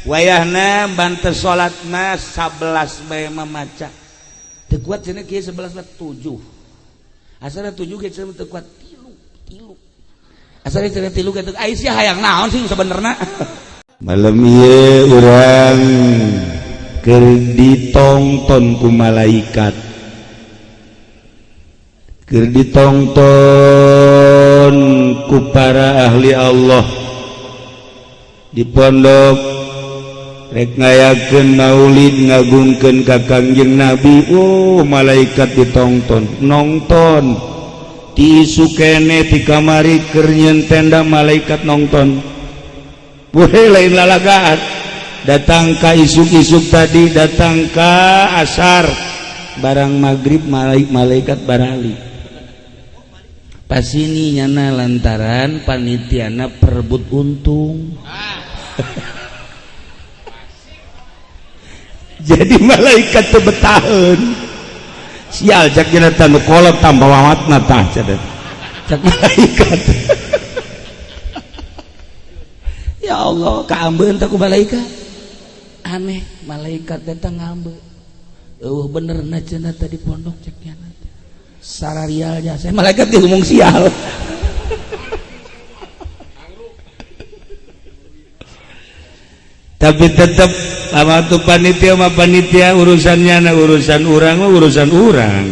Wayahna bantes salat mah 11 bae mamaca. Teu kuat cenah kieu 11 mah 7. Asalna 7 ge cenah teu kuat 3, 3. Asalna cenah 3 ge teu ai sia hayang naon sih sabenerna. Malam ieu urang keur ditongton ku malaikat, keur ditongton ku para ahli Allah di pondok rek ngayakeun maulid ngagungkeun ka Kangjeng Nabi. Oh, malaikat ditongton nongton ti isuk kene ti kamari keur nyieun tenda malaikat nongton. Weh, lain lalagaan datang ka isuk-isuk tadi, datang ka asar, barang maghrib malaikat barali pas ini nyana lantaran panitiana perebut untung. Jadi malaikat teu betaheun, sial cak cenah nu kolot tambah wawatna tah cenah cak malaikat. Ya Allah, kaambeun teh ku malaikat. Aneh, malaikat datang ngambe. Eueuh benerna cenah tadi pondok cek nya. Sararialnya saya malaikat dia ngomong sial. Tapi tetap sama tuh panitia mah panitia urusannya na urusan urang mah urusan urang.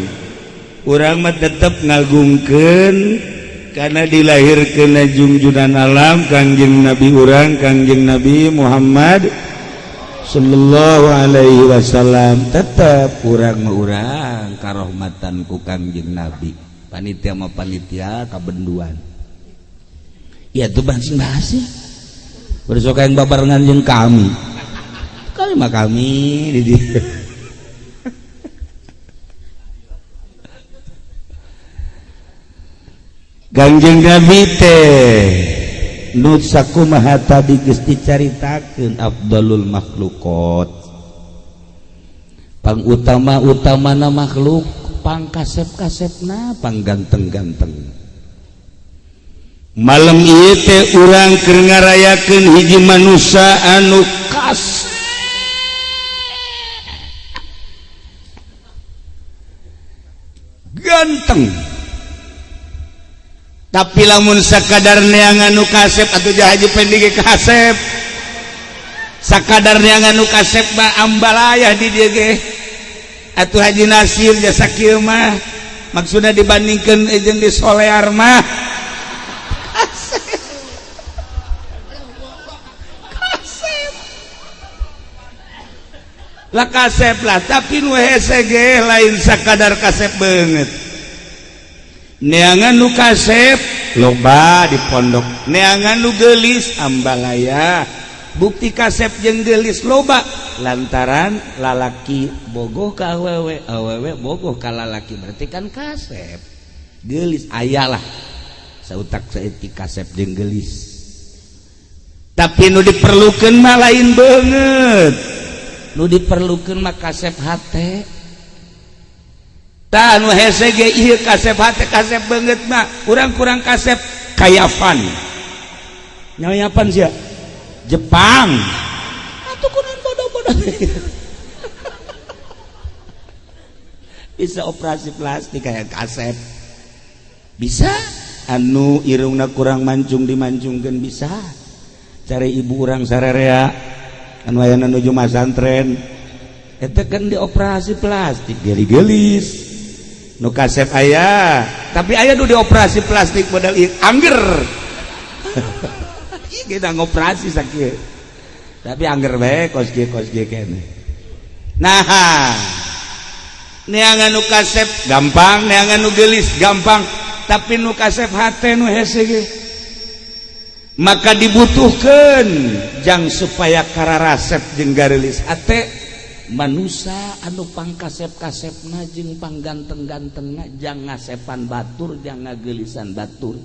Urang mah tetap ngagungkeun karena dilahirkeun jungjunan alam Kangjeng Nabi urang Kangjeng Nabi Muhammad sallallahu alaihi wasallam. Tetap urang mah urang karohmatan ku Kangjeng Nabi. Panitia mah panitia kabenduan. Ya tuh masing-masing besok yang babarengan jeung kami. Kami mah kami di dieu. Kangjeng Nabi teh nu sakumaha tadi geus dicaritakeun afdalul makhluqat, pangutama-utamana makhluk, pangkasep-kasepna, pangganteng-ganteng. Malam ieu teh urang keur ngarayakeun hiji manusia anu kasep ganteng. Tapi lamun sakadar neangan nu kasep atuh Haji Pendi ge kasep. Sakadar neangan nu kasep mah ambalayah di dieu ge. Atuh Haji Nasir jasa kieu mah maksudna dibandingkeun jeung di Solear mah. Kasep. Kasep. Lah kasep lah, tapi nu hese ge lain sakadar kasep beungeut. Neangan nu kasep loba di pondok, neangan nu geulis ambalaya. Bukti kasep jeung geulis loba lantaran lalaki bogoh ka awewe, awewe bogoh ka lalaki, berarti kan kasep geulis aya lah sautak saeutik kasep jeung geulis. Tapi nu diperlukeun mah lain beungeut, nu diperlukeun mah kasep hate. Tah nu hese ge ieu kasep hate kasep beungeut mah kurang-kurang kasep kayapan. Nyayapan sia Jepang. Atuh kunaon bodoh-bodoh. Bisa operasi plastik kayak kasep. Bisa anu irungna kurang mancung dimancungkeun bisa. Cari ibu urang sarerea anu ayana nuju masantren. Eta kan dioperasi plastik geulis-geulis. Nu kasep aya, tapi aya nu dioperasi plastik modal ieu angger. Ieu kita ngoperasi sakieu. Tapi angger bae kos kieu keneh. Nah, neangan nu kasep gampang, neangan nu geulis gampang, tapi nu kasep hate nu hese ge. Maka dibutuhkeun jang supaya kararasep jeung gareulis hate manusa anu pangkasep-kasepna jeung pangganteng-gantengna jang ngasepan batur jang ngageulisan batur.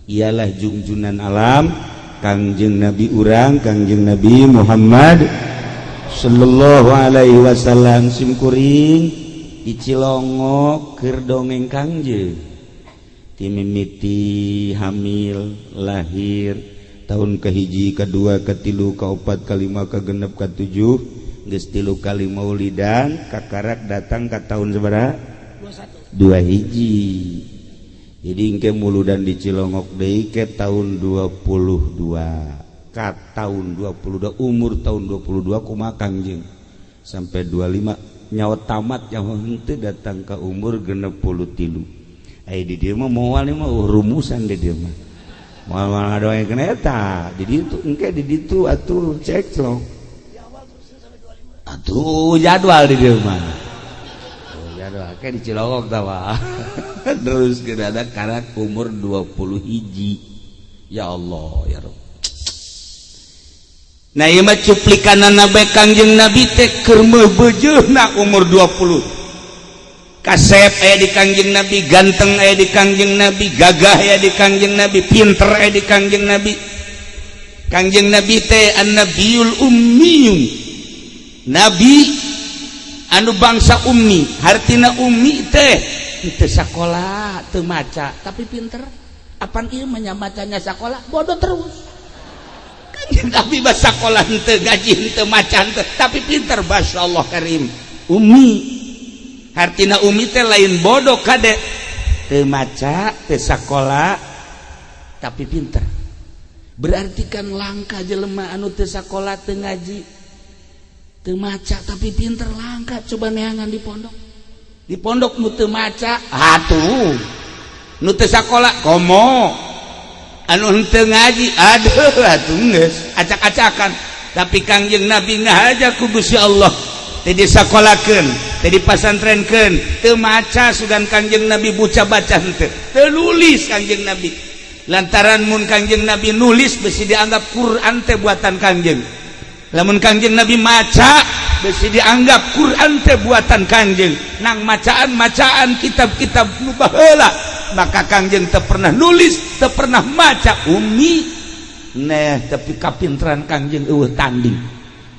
Ialah jungjunan alam Kangjeng Nabi urang Kangjeng Nabi Muhammad sallallahu alaihi wasallam. Simkuring di Cilongo keur dongeng Kangjeng timimiti hamil lahir Tahun kahiji, kedua, katilu, kaopat, kalima, kagenep, katujuh, geus 3 kali maulidan, kakarak datang ka tahun sabaraha? 21. Jadi engke muludan di Cilongok deui ke tahun 22. Ka tahun 22, umur tahun 22 kumaha Kangjeng? Sampai 25 nyawa tamat nyawa henteu datang ka umur 63. Ai di dieu mah moal mah rumusan di dieu mah. Moal ngadoakeun eta di ditu engke di ditu atuh cek lo. Atuh jadwal di dieu mah. Oh, jadwal ke di Cilongok tah. Terus ada karak umur 21. Ya Allah ya Rabb. Nah ieu mah cuplikanana bae Kangjeng Nabi teh keur meubeujeuhna umur 20. Kasep aya di Kangjeng Nabi, ganteng aya di Kangjeng Nabi, gagah aya di Kangjeng Nabi, pinter aya di Kangjeng Nabi. Kangjeng Nabi teh an-nabiyul ummiyun. Nabi anu bangsa ummi, hartina ummi teh teu sakola, teu maca, tapi pinter. Apan ieu mah macanya sakola, bodoh terus. Kangjeng Nabi mah sakola henteu, gaji henteu, maca henteu, tapi pinter, masyaallah karim. Ummi hartina umi teh lain bodoh kade, teu maca, teu sakola, tapi pinter. Berarti kan langka jelema anu teu sakola, teu ngaji, teu maca tapi pinter, langka. Coba neangan di pondok. Di pondok nu teu maca atuh, nu teu sakola komo, anu henteu ngaji aduh atuh geus acak-acakan. Tapi Kangjeng Nabi ngahaja ku Gusti Allah teu disakolakeun, teu dipasantrenkeun, teu maca sugan Kangjeng Nabi buca baca henteu, teu nulis Kangjeng Nabi. Lantaran mun Kangjeng Nabi nulis besi dianggap Quran teh buatan Kangjeng. Lamun Kangjeng Nabi maca besi dianggap Quran teh buatan Kangjeng. Nang macaan-macaan kitab-kitab nu baheula, maka Kangjeng teu pernah nulis, teu pernah maca, ummi. Nah, tapi kapinteran Kangjeng eueuh tanding.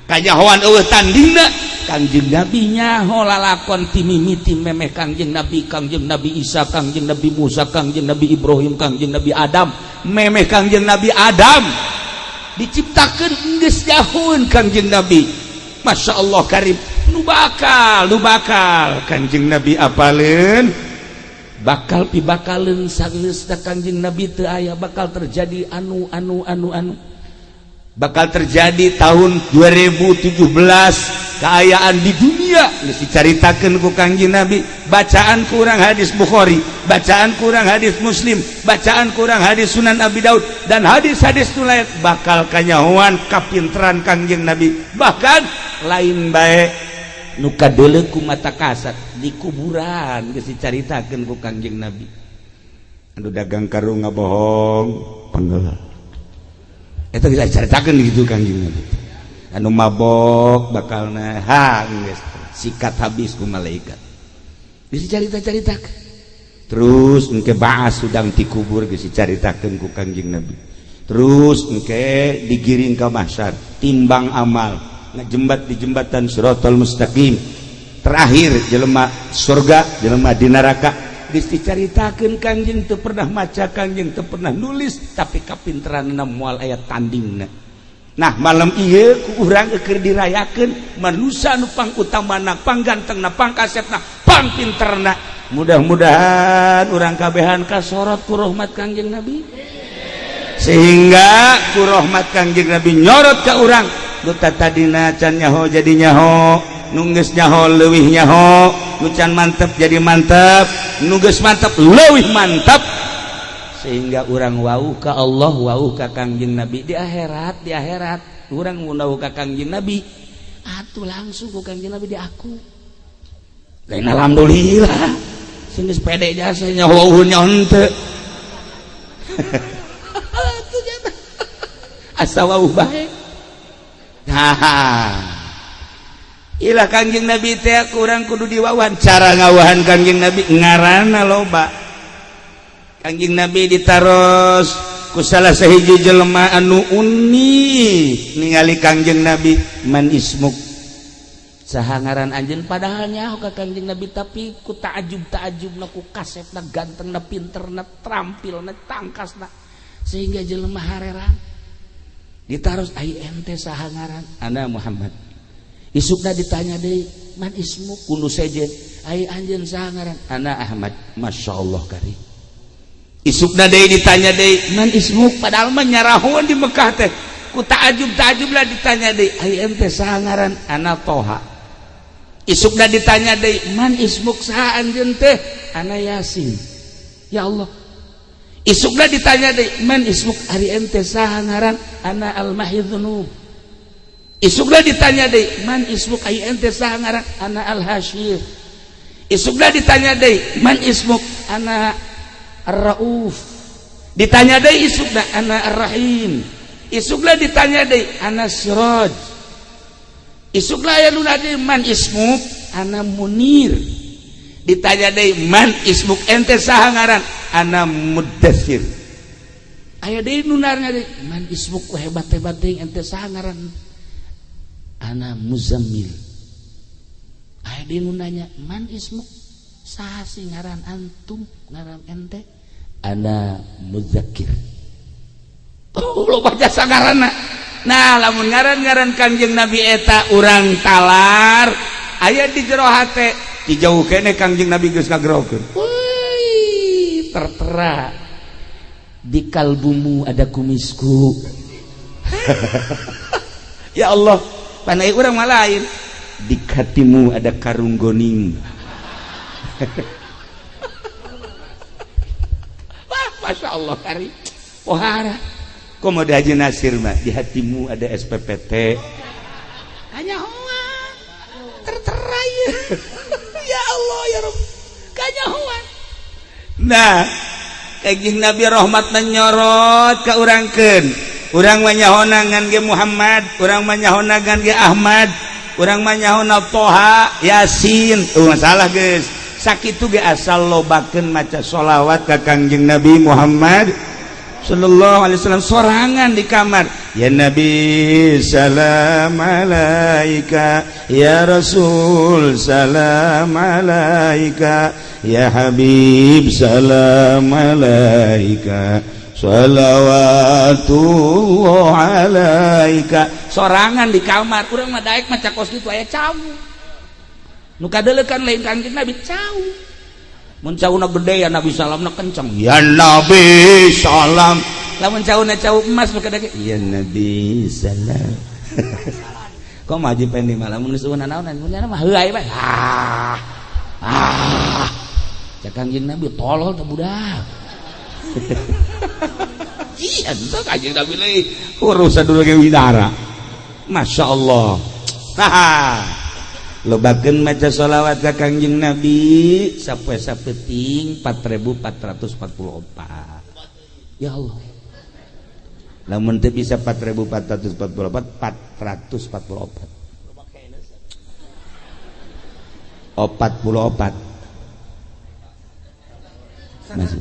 Kanyahoan eueuh tandingna. Kangjeng Nabi nyaho lalakon ti mimiti memeh Kangjeng Nabi, Kangjeng Nabi Isa, Kangjeng Nabi Musa, Kangjeng Nabi Ibrahim, Kangjeng Nabi Adam, memeh Kangjeng Nabi Adam diciptakeun geus nyahoeun Kangjeng Nabi. Masya Allah karim, nu bakal Kangjeng Nabi apaleun, bakal pibakaleun sageus Kangjeng Nabi teu aya, bakal terjadi anu anu anu anu bakal terjadi tahun 2017 keayaan di dunia geus dicaritakeun ku Kangjeng Nabi. Bacaan kurang hadis Bukhari, bacaan kurang hadis Muslim, bacaan kurang hadis Sunan Abi Daud dan hadis-hadis nu lain, bakal kanyahoan kapinteran Kangjeng Nabi. Bahkan lain bae nu kadeuleu ku mata kasat, di kuburan geus dicaritakeun ku Kangjeng Nabi. Anu dagang karung ngabohong penggeul eta bisa dicaritakeun gitu Kangjeng Nabi. Anu mabok bakalna ha geus sikat habis ku malaikat. Bisa carita-caritakeun. Terus engke baas sudang dikubur geus dicaritakeun ku Kangjeng Nabi. Terus engke digiring ka mahsyar, timbang amal, ngajembat di jembatan Siratal Mustaqim. Terakhir jelema surga, jelema di neraka geus dicaritakeun. Kangjeng teu pernah maca, Kangjeng teu pernah nulis, tapi kapinteranna moal aya tandingna. Nah, malam ieu ku urang keur dirayakeun manusia nu pang utamana, pang gantengna, pang kasepna, pang pinterna. Mudah-mudahan urang kabehan kasorot ku rahmat Kangjeng Nabi, sehingga ku rahmat Kangjeng Nabi nyorot ka urang nu tadina can nyaho jadi nyaho, nu geus nyaho leuwih nyaho, nu can mantep jadi mantep, nu geus mantep leuwih mantep, sehingga urang wauh ka Allah, wauh ka Kangjeng Nabi di akhirat. Di akhirat urang wauh ka Kangjeng Nabi atuh langsung ku Kangjeng Nabi di aku lain. Alhamdulillah sing geus pede jasa nyaho nyaho henteu atuh jata asa wauh bae. Nah, ilah Kangjeng Nabi teh kurang kudu diwauhan. Cara ngawahan Kangjeng Nabi ngaranna loba. Kangjeng Nabi ditaros ku salah sahiji jelema anu uni ningali Kangjeng Nabi, "Man ismuk?" "Saha ngaran anjeun?" Padahal nyaho ka Kangjeng Nabi, tapi ku ta'ajub ta'ajubna, ku kasepna, gantengna, pinterna, terampilna, tangkasna, sehingga jelema harerang. Ditaros ai ente saha ngaran? Ana Muhammad. Isukna ditanya deui, man ismu? Kudu sejen. Ai anjeun saha ngaran? Ana Ahmad. Masya Allah kari. Isukna deui ditanya deui, man ismu? Padahal mah nyarahoan di Mekah teh. Ku ta'ajub-ta'ajub lah ditanya deui, ai ente saha ngaran? Ana Toha. Isukna ditanya deui, man ismuk saha anjeun teh? Ana Yasin. Ya Allah. Isukna ditanya deui, man ismuk ari ente saha ngaran? Ana Al-Mahidz Dzunub. Isukna ditanya deui, man ismuk ari ente saha ngaran? Ana Al-Hasyir. Isukna ditanya deui, man ismuk? Ana Ar-Rauf. Ditanya deui isukna, ana Ar-Rahim. Isukna ditanya deui, ana Siraj. Isukna aya nu deui, man ismuk? Ana Munir. Ditanya deui, man ismuk ente saha ngaran? Ana Mudassir. Aya deui nu nanya deui, man ismuk ku hebat-hebat deui ente saha ngaran? Ana Muzammil. Aya deui nu nanya, man ismuk saha sih ngaran antum, ngaran ente? Ana Muzakkir. Oh, loba jasa ngaranna. Nah, lamun ngaran-ngaran Kangjeng Nabi eta urang talar aya di jero hate, di jauh kene Kangjeng Nabi geus ngagerokeun. Wih, tertera di kalbumu ada kumisku. Ya Allah, panai urang mah lain. Di hatimu ada karung goning. Wah, Masya Allah kari. Pohara. Komo Haji Nasir mah di hatimu ada SPPT. Hanya hoa tertera ya. Ya Allah ya Rabb. Kanyahoan. Nah, Kangjeng Nabi rahmat menyorot ka urangkeun. Urang mah nyahona ngan ge Muhammad, urang mah nyahona ngan ge Ahmad, urang mah nyahona Toha, Yasin. Tuh masalah geus. Sakitu ge asal lobakeun maca sholawat ka Kangjeng Nabi Muhammad sallallahu alaihi wasallam sorangan di kamar. Ya Nabi salam alaika, ya Rasul salam alaika, ya Habib salam alaika, shalawatullah alaika. Sorangan di kamar urang mah daek maca kos kitu aya cau. Nu kadeulekan lain Kangjeng Nabi cau. Mun cauna gede ya Nabi salamna kenceng. Ya Nabi salam. Lamun cauna cau emas nu kadake ya Nabi salam. Kok mah Haji Pendi mah lamun geus eueuh naonan mun mah heuay bae. Ah. Ah. Cek Kangjeng Nabi tolol teh budak. Iya, teh Kangjeng Nabi leuh urusan dulu ge widara. Masya Allah. Nah. Lobakeun maca sholawat ka Kangjeng Nabi sapoe sapeting 4444. Ya Allah. Lamun teu bisa 4444, 444. 44.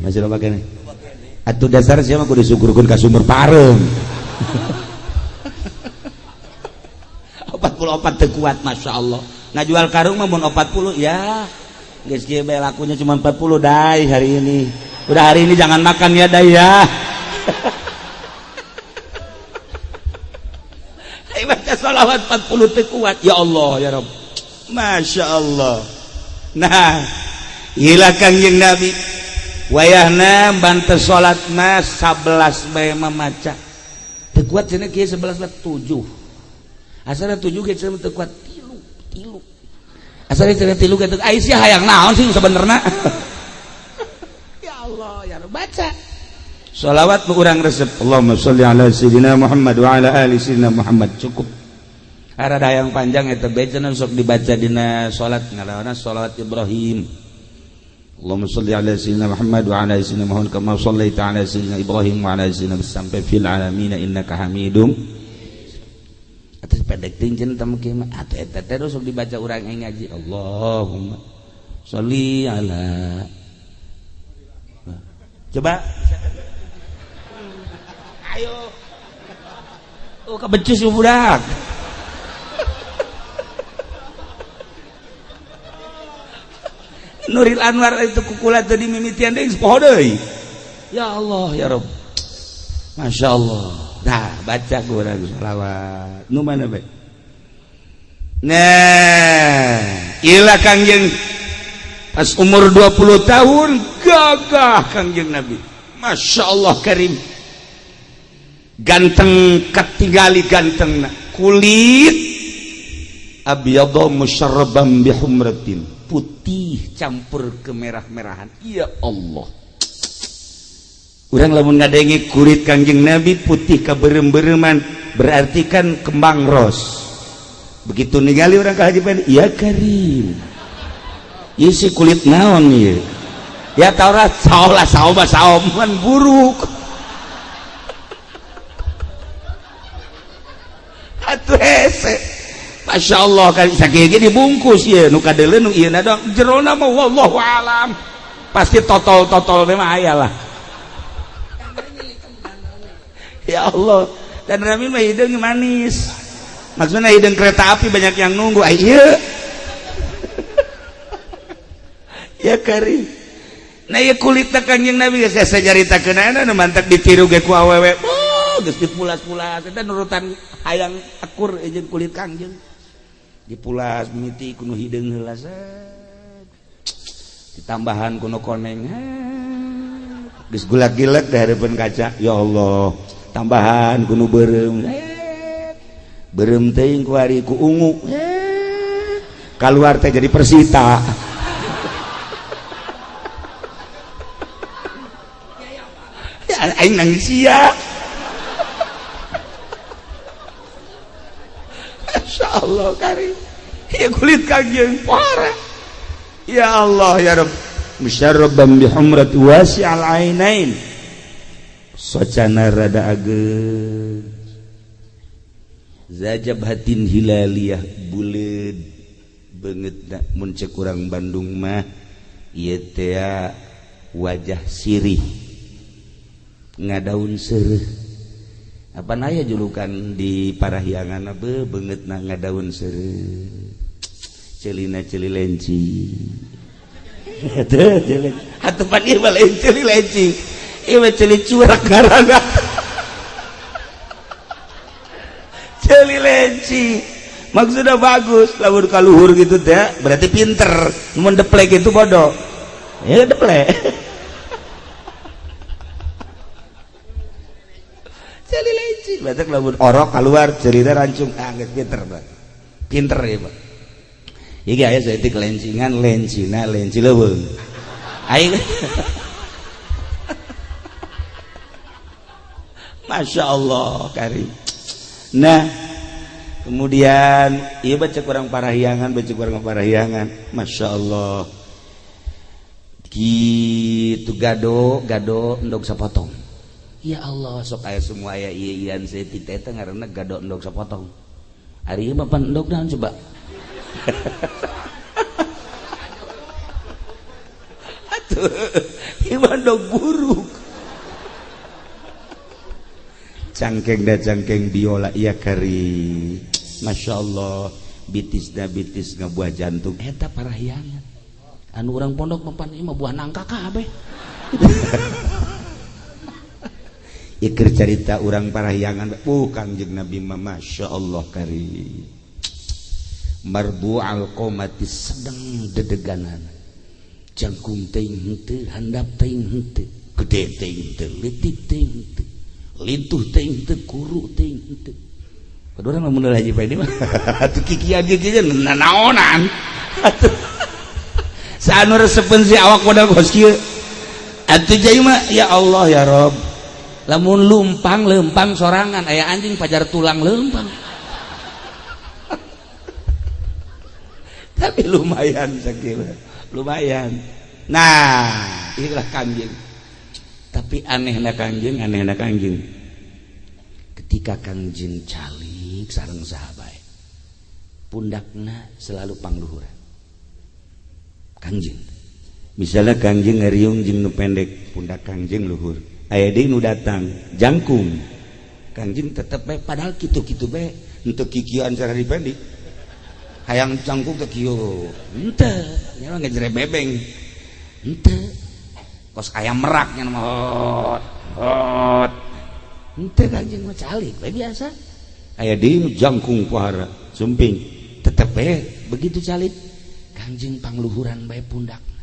Masih loba keneh. Atuh dasar sia mah kudu syukurkeun ka sumber pareum. 44 teu kuat Masya Allah. Ngajual karung mah mun 40 ya. Geus kieu bae lakunya cuma 40 dai hari ini. Udah hari ini jangan makan ya dai ya. Ayo baca sholawat 40 teu kuat. Ya Allah ya Rabb. Masya Allah. Nah, ilah Kangjeng Nabi. Wayahna bante salat mah 11 bae mamaca. Teu kuat cenah kieu 11 mah 7. Asal 7 ge cenah teu kuat tilu. Asal cenah tilu ge teu ai sia hayang naon sih sebenarna. Ya Allah ya Rabb, baca. Sholawat nu urang resep. Allahumma sholli ala sayidina Muhammad wa ala ali sayidina Muhammad, cukup. Rada hayang panjang eta bae cenah sok dibaca dina salat ngalawana sholawat Ibrahim. Allahumma sholli ala sayyidina Muhammad wa ala sayyidina Muhammad kama shallaita ala sayyidina Ibrahim wa ala sayyidina sampai fil alamin innaka Hamidum. Atas pendek tingjen tamu kieu mah atuh eta teh sok dibaca urang ngaji. Allahumma sholli ala. Coba. Ayo. Oh kebecus budak. Nuril Anwar itu kukula tadi mimitian deui poho deui. Ya Allah ya Rabb. Masya Allah. Nah, baca kurang sholawat. Nu mana bae? Nah, ilah Kangjeng pas umur 20 tahun gagah Kangjeng Nabi. Masya Allah karim. Ganteng katingali gantengna. Kulit abyadha musyarrabam bihumratin, putih campur kemerah-merahan. Ya Allah. Urang lamun ngadenge kulit Kangjeng Nabi putih kaberem-bereman, berarti kan kembang ros. Begitu ningali urang ka Haji Pendi, ya karim. Ieu si kulit naon ieu? Ya Taurat saolah saoma saoman buruk. Atuh hese. Masya Allah kan sakieu ge dibungkus ieu nu kadeuleu nu ieu na doang jerona mah wallahu alam. Pasti totol-totol mah aya lah. Ya Allah, dan Rami mah hideung manis. Maksudnya hideung kereta api banyak yang nunggu. Ai ieu. Ya karim. Nah ieu kulitna Kangjeng Nabi geus saya caritakeun nu mantak ditiru ge ku awewe. Oh, geus dipulas-pulas eta nurutan hayang akur jeung kulit Kangjeng. Dipulas mimiti kuno hideung heula set. Ditambahan kuno koneng. Geus gulak-gilek di hareupeun kaca. Ya Allah, tambahan kuno beureum. Beureum teuing ku ari ku ungu. Kaluar teh jadi Persita. Ya aing nangis sia. Masya Allah karim. Ya kulit Kangjeng parah. Ya Allah ya Rabb. Musyarrabam bihumrat wasi'al ainain. Socana rada ageung. Zajabhatin hilaliyah buleud beungeutna mun ceuk urang Bandung mah ieu teh wajah sirih ngadaun seureuh. Apa aya julukan di Parahyangan beuh beungeutna ngadaun seureuh. Celina celi lenci. Teu celi. Atuh pan ieu mah lain celi lenci. Ieu mah celi curak ngaranna. Celi lenci. Maksudnya bagus, lamun kaluhur gitu teh berarti pinter. Mun deplek itu bodoh. Ya deplek. Celi lenci. Berarti lamun orok keluar cerita rancung, ah geus pinter, Pak. Pinter ya, Pak. Iki aya saeutik lencingan, lencina, lenci leuweung. Aing Masya Allah karim. Nah, kemudian ieu baca kurang Parahyangan, baca kurang Parahyangan. Masya Allah. Kitu gado, gado endog sapotong. Ya Allah, sok aya semua aya ieu-ieuan saeutik teh ngaranna gado endog sapotong. Ari ieu mah pan endog naon coba? Atuh, ieu mah endog buruk. Cangkeng da cangkeng biola iya kari. Masya Allah, bitis da bitis ngabuah jantung. Eta Parahyangan. Anu urang pondok mempan ieu mah buah nangka kabeh. Ieu carita urang Parahyangan, Kangjeng Nabi mah Masya Allah kari. Marbu'al qomati sedang dedeganan. Jangkung teuing henteu, handap teuing henteu, gede teuing henteu, leutik teuing henteu, lintuh teuing henteu, kuru teuing henteu. Kudu urang lamun Haji Pendi mah atuh kikian kieu nanaonan. Atuh saanu resepeun si awak modal kos kieu. Atuh jai mah ya Allah ya Rob. Lamun lumpang lempang sorangan aya anjing pajar tulang lempang. Tapi lumayan sakieu. Lumayan. Nah, inilah Kangjeng. Tapi anehna Kangjeng, anehna Kangjeng. Ketika Kangjeng calik sareng sahabat, pundakna selalu pangluhuran. Kangjeng. Misalnya Kangjeng ngariung jeung nu pendek, pundak Kangjeng luhur. Aya deui nu datang, jangkung. Kangjeng tetep bae padahal kitu-kitu bae, henteu kikieuan cara dipendik. Hayang jangkung teh kieu. Henteu, nya mah ngejere bebeng. Henteu. Kos ayam merak nya mah hot. Hot. Henteu Kangjeng mah calik we biasa. Aya deui jangkung pohara sumping tetep we begitu calik Kangjeng pangluhuran bae pundakna.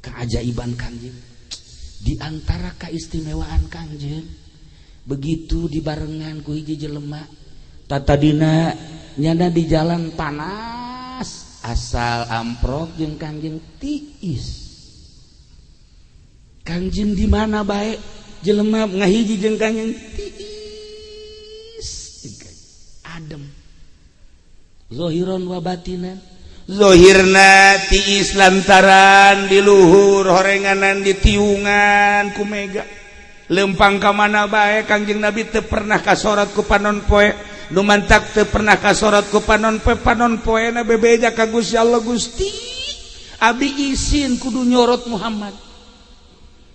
Keajaiban Kangjeng di antara keistimewaan Kangjeng begitu dibarengan ku hiji jelema tatadina nyana di jalan panas asal amprok jeung Kangjeng tiis. Kangjeng di mana bae jelema ngahiji jeung Kangjeng tiis adem zohiron wa batinan. Zohirna tiis lantaran di luhur horenganan ditiungan ku mega lempang ka mana bae Kangjeng Nabi teu pernah kasorot ku panon poe nu mantak teu pernah kasorot ku panon poe panon poena bebeja ka Gusti Allah Gusti abi isin kudu nyorot Muhammad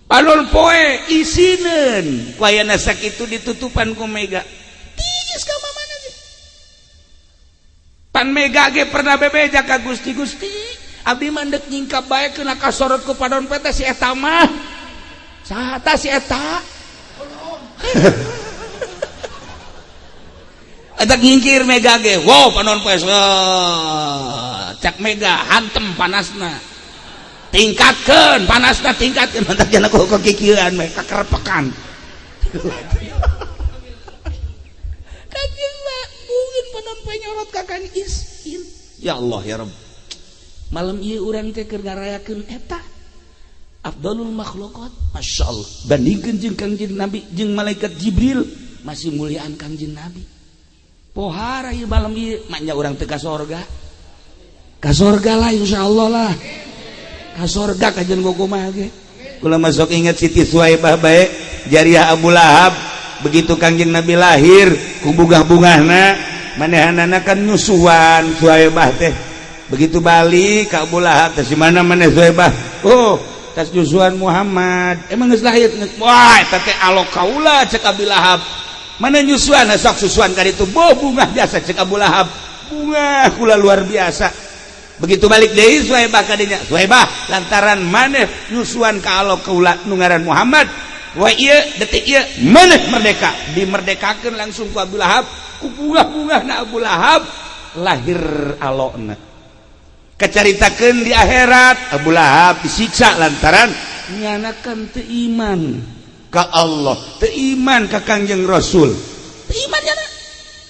panon poe isineun ku ayana sakitu ditutupan ku mega tiis ka mana ge pan mega ge pernah bebeja ka Gusti Gusti abdi mah deuk nyingkap bae keuna kasorot ku panon poe teh si eta mah saha tah si eta eta nyingkir mega ge wow panon poe cak mega hantem panasna tingkatkeun panasna tingkatkeun mantak jana ku kikieuan we kakerepekan Kanjeng mah mungkin panon poe nyorot ka Kang isin ya Allah ya Rabb malam ieu urang teh keur ngarayakeun eta afdalul makhluqat masyaallah bandingkeun jeung Kangjeng Nabi jeung malaikat Jibril masih muliaan Kangjeng Nabi pohara ieu malam ieu maknya urang teh ka sorga lah insyaallah lah ka sorga kajian kumaha ge kula masuk ingat Siti Suwaibah bae jariah Abu Lahab begitu Kangjeng Nabi lahir ku bungah-bungahna manehanana kan nyusuan Suwaibah teh begitu balik ka Abu Lahab teh si mana maneh Suwaibah oh tas nyusuan Muhammad emang geus lahir wah eta teh alok kaula cek Abu Lahab mana nyusuan sok susuan ka ditu boh bungah biasa cek Abu Lahab bungah kula luar biasa begitu balik deui Suwaibah ka dinya Suwaibah lantaran maneh nyusuan ka alok kaula nu ngaran Muhammad wa ieu detik ieu maneh merdeka dimerdekakeun langsung ku Abu Lahab ku bungah-bungahna Abu Lahab lahir alokna kacaritakeun di akhirat Abu Lahab disiksa lantaran nyanakan teu iman ka Allah teu iman ka Kangjeng Rasul teu iman nyana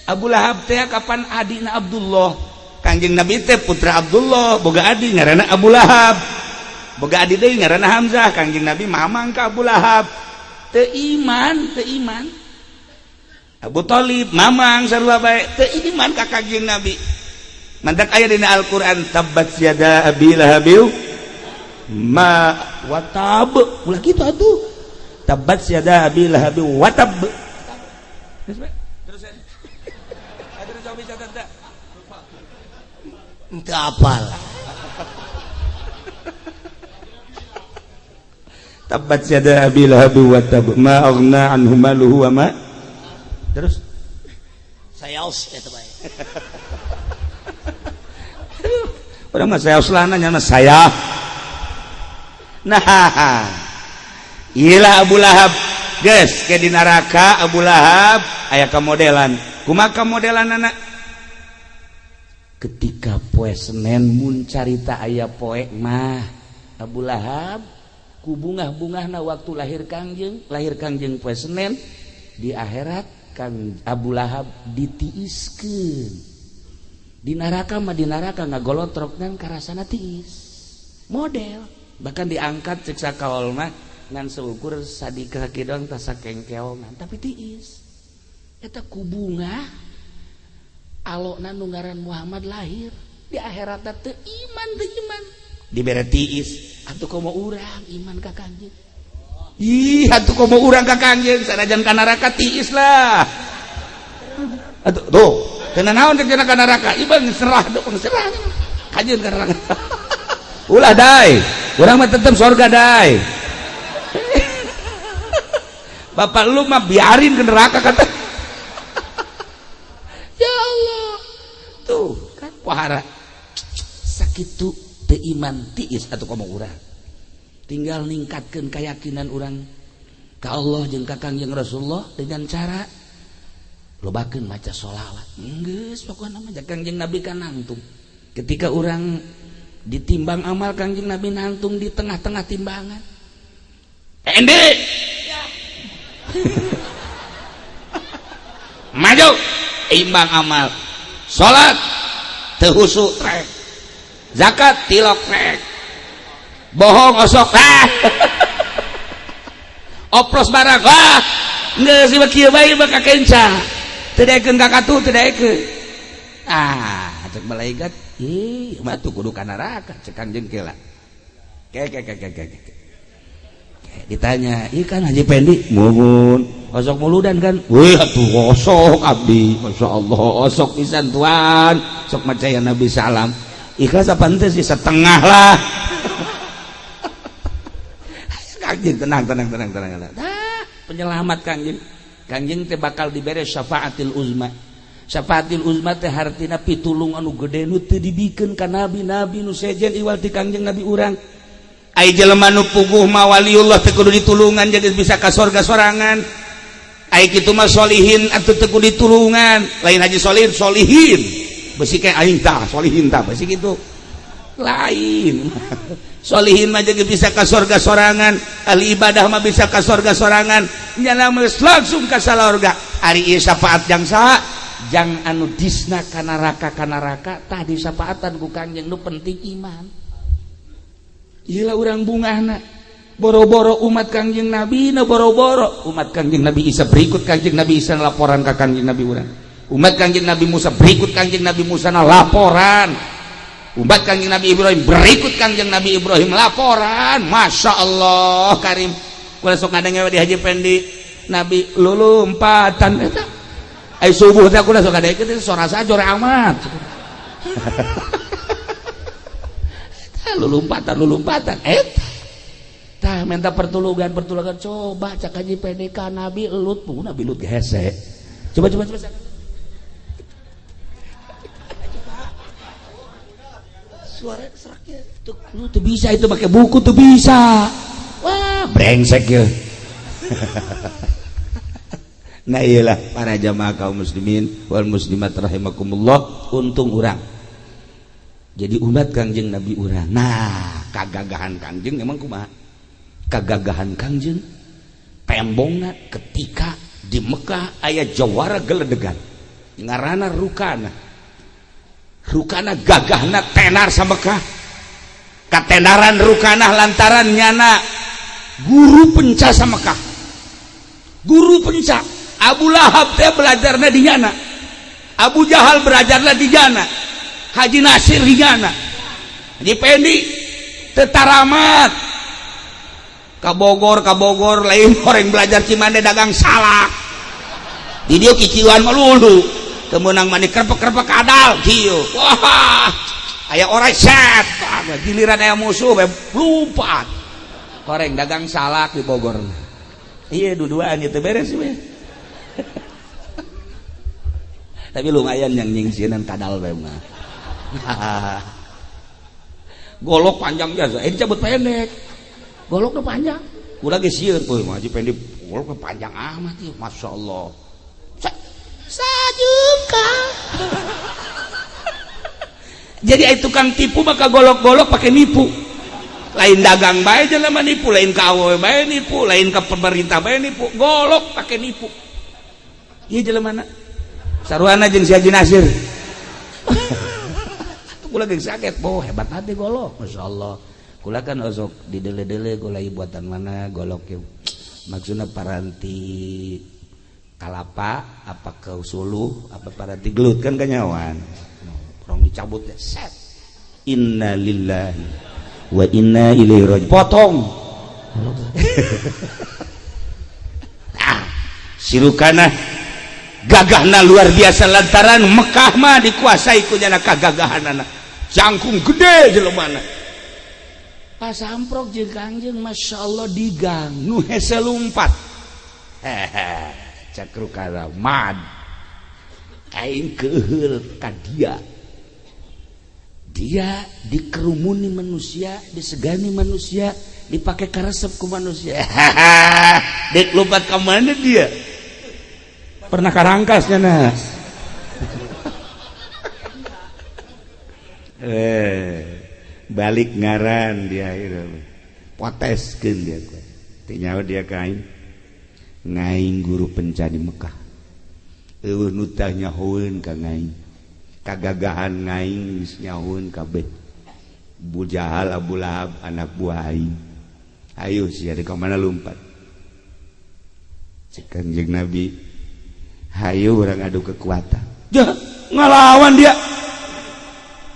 Abu Lahab teh kapan adina Abdullah Kangjeng Nabi teh putra Abdullah boga adi ngaranna Abu Lahab boga adi deui ngaranna Hamzah Kangjeng Nabi mamang ka Abu Lahab teu iman Abu Thalib mamang sarua bae teu iman ka Kangjeng Nabi mantak aya dina Al-Qur'an tabbat yada abi lahabiu ma watab ulah kitu atuh tabbat yada abi lahabiu watab terus Teu apal tabbat yada abi lahabiu watab ma aghna anhu maluhu wa ma terus sayaos eta bae urang mah sayaos lah nanya mah saya nah ilah Abu Lahab geus ke di neraka Abu Lahab aya kamodelan kumaha kamodelan anak ketika poe Senin mun carita aya poe mah Abu Lahab ku bungah-bungahna waktu lahir Kangjeng poe Senin di akhirat Kang Abu Lahab ditiiskeun di neraka mah di neraka ngagolotrok ngan karasana tiis model bahkan diangkat cek sakaol mah ngan seukur sadika kidong tas sakengkeongan tapi tiis eta ku bungah alokna nu ngaran Muhammad lahir di akhirat teu iman dibere tiis atuh komo urang iman ka Kangjeng ih atuh komo urang ka Kangjeng sanajan ka neraka tiis lah atuh tuh kena naon cek ka neraka ieu serah deung serah kajeun ka neraka ulah dai urang mah tetep sorga dai bapak lu mah biarin ke neraka kata ya Allah tuh kan pohara sakitu teu iman tiis atuh komo urang tinggal ningkatkeun keyakinan urang Ka Allah jeung ka Kangjeng Rasulullah dengan cara lobakeun maca sholawat. Geus pokona mah Kangjeng Nabi kan nangtung. Ketika urang ditimbang amal Kangjeng Nabi nangtung di tengah-tengah timbangan. Endi. Maju imbang amal. Salat teu husuk rek. Zakat tilok rek. Bohong osok ah. Oplos barang ah. Geus ieu kieu bae mah kakenca. Teu daekeun ka katuh teu daekeun. Ah, cek malaikat, ih mah tuh kudu ka neraka cek Kangjeng kela. Ke ke ke ke ke. Ditanya, "Ieu kan Haji Pendi?" "Muhun." "Osok muludan kan?" "Wih, atuh osok abdi." "Masyaallah, osok pisan tuan." Sok maca ya Nabi salam. Ikhlas apa henteu sih setengah lah. Kangjeng tenang tenang tenang tenang. Nah, penyelamat Kangjeng. Kangjeng teh bakal dibere syafaatil uzma. Syafaatil uzma teh hartina pitulung anu gede nu teu dibikeun ka nabi-nabi nu sejen iwal ti Kangjeng Nabi urang. Ai jelema nu puguh mah waliullah teu kudu ditulungan jadi bisa ka sorga sorangan. Ai kitu mah solihin atuh teu kudu ditulungan. Lain haji solihin, solihin. Besi kayak aing tah, solihin tah, besi kitu. Lain. Solihin mah jadi bisa ka sorga sorangan, ahli ibadah mah bisa ka sorga sorangan. Nyana geus langsung ka sorga. Ari ieu syafaat jang saha? Jang anu disna ka neraka tah disafaatan ku Kangjeng nu penting iman. Iyalah urang bungahna boro-boro umat Kangjeng Nabi na boro-boro umat Kangjeng Nabi Isa berikut Kangjeng Nabi Isa laporan ka Kangjeng Nabi urang. Umat Kangjeng Nabi Musa berikut Kangjeng Nabi Musa na laporan. Umat Kangjeng Nabi Ibrahim berikut Kangjeng Nabi Ibrahim laporan. Masya Allah karim. Kula sok ngadenge di Haji Pendi Nabi lulumpatan eta. Ai subuh teh kula sok ngadenge teh sora jore amat. Lulumpatan lulumpatan eta. Tah minta pertolongan pertolongan coba cak Haji PDK Nabi Lut, bu Nabi Lut hese. Coba coba coba. Suara seraknya tuh, lu tuh bisa itu pakai buku tuh bisa. Wah, brengsek ya. Nah iyalah para jamaah kaum muslimin wal muslimat rahimakumullah, untung urang jadi umat Kangjeng Nabi urang. Nah, kagagahan Kangjeng emang kumaha? Kagagahan Kangjeng tembongna ketika di Mekah aya jawara geledegan ngaranna Rukana. Rukana gagahna tenar sa Mekah. Katenaran Rukana lantaran nyana guru penca sa Mekah. Guru penca Abu Lahab teh belajarna di nyana. Abu Jahal belajarna di nyana. Haji Nasir di nyana. Haji Pendi tetaramat ka Bogor lain orang belajar Cimande dagang salak. Di dieu kiciuan melulu. Temenang mani kerpek-kerpek kadal kieu. Wah, aya orang set. Giliran aya musuh bae lompat. Koreng dagang salak di Bogor. Iya dua-duaan itu beres sih. Tapi lumayan yang nyingsieunan kadal bae mah. Golok panjang biasa, dicabut pendek. Goloknya panjang. Ulah ge sieun euy mah Haji Pendi goloknya panjang amat ieu, masyaallah. Sajuka. Jadi ai tukang tipu maka golok-golok pakai nipu. Lain dagang bae jelema nipu, lain ka awewe bae nipu, lain ka pemerintah bae nipu, golok pakai nipu. Ieu jelema na. Saruana jeung si Haji Nasir. Kula ge sakit, boh hebat hati golok, masyaallah. Kula kan osok di dele-dele golai buatan mana golok ieu. Maksudna paranti kalapa apa ke suluh apa paranti gelut kan kanyawan. Orang dicabut ya set. Inna lillahi wa inna ilaihi raji'un. Potong. Ah, si Rukana gagahna luar biasa lantaran Mekah mah dikuasai ku nyana kagagahanana. Jangkung gede jelemana. Pas amprok jeung Kangjeng masyaallah di gang nu hese lumpat. Hehe, cak Rukana mad. Aing keuheul ka dia. Dia dikerumuni manusia, disegani manusia, Dipakai karesep ku manusia. Dek lompat ke mana dia? Pernah karangkasnya nas. Balik ngaran dia itu. Poteskeun dia ku. Teu nyaho dia ka aing. Ngaing guru penca di Mekah. Eueuh nu tah nyahoeun ka ngaing. Kagagahan ngaing geus nyahoeun kabeh. Abu Jahal, Abu Lahab anak buah aing. Ayo sia di ka mana lumpat. Cek Kanjeng Nabi, hayu urang adu kekuatan. Jah, ngalawan dia.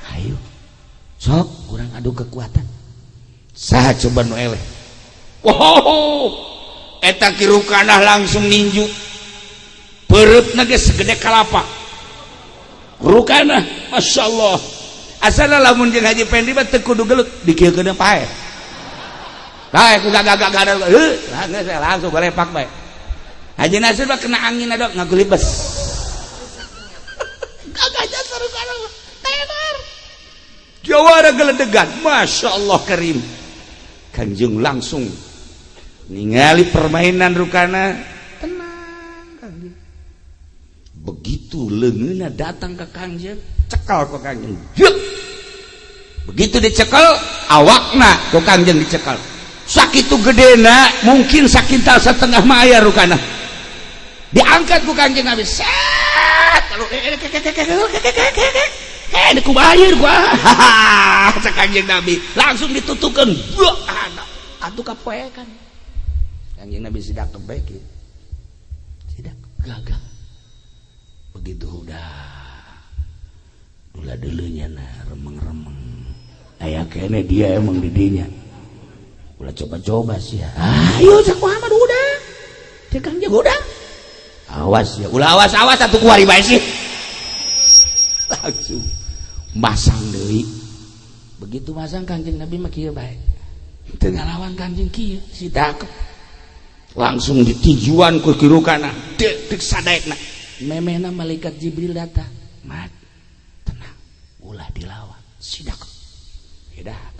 Hayu. Sok urang adu kekuatan. Saha coba nu eleh. Wow. Eta Ki Rukanah langsung ninju. Peureupna ge segede kalapa. Rukanah, Masya Allah. Asalna lamun jeung Haji Pendi mah teu kudu gelut, dikieukeun pae. Bae ku gagah-gagah heuh, langsung balepak bae. Haji Nasir mah kena angin adok ngagulibes. Gagahnya Rukanah tenar. Jawara geledegan, Masya Allah karim. Kanjeng langsung ningali permainan Rukanah, tenang Kanjeng. Begitu leungeunna datang ke Kanjeng, cekal ku Kanjeng. Yuk. Begitu dicekel, awakna ku Kanjeng dicekel. Sakitu gedena, mungkin sakintal setengah mah aya Rukanah. Diangkat ku Kanjeng Nabi. Set, lalu kubayir gua. Cek Kanjeng Nabi, langsung ditutukeun. Atuh kapoekan. Kanjeng Nabi sidak kebek ieu. Sidak gagah. Begitu udah dula deuleunya na remeng-remeng. Aya kene dia emang di dinya. Ulah coba-coba sih. Ayo cek Muhammad udah. Cek Kanjeng udah. Awas ya, ulah awas-awas atuh kuari bae sih. Langsung masang deui. Begitu masang Kanjeng Nabi mah kieu bae. Teu ngalawan Kanjeng kieu, sidak. Langsung ditujuan ku Ki Rukanah, dek dek sadaekna. Memehna malaikat Jibril datang. Mat, tenang, ulah dilawan, sidak. Sidak.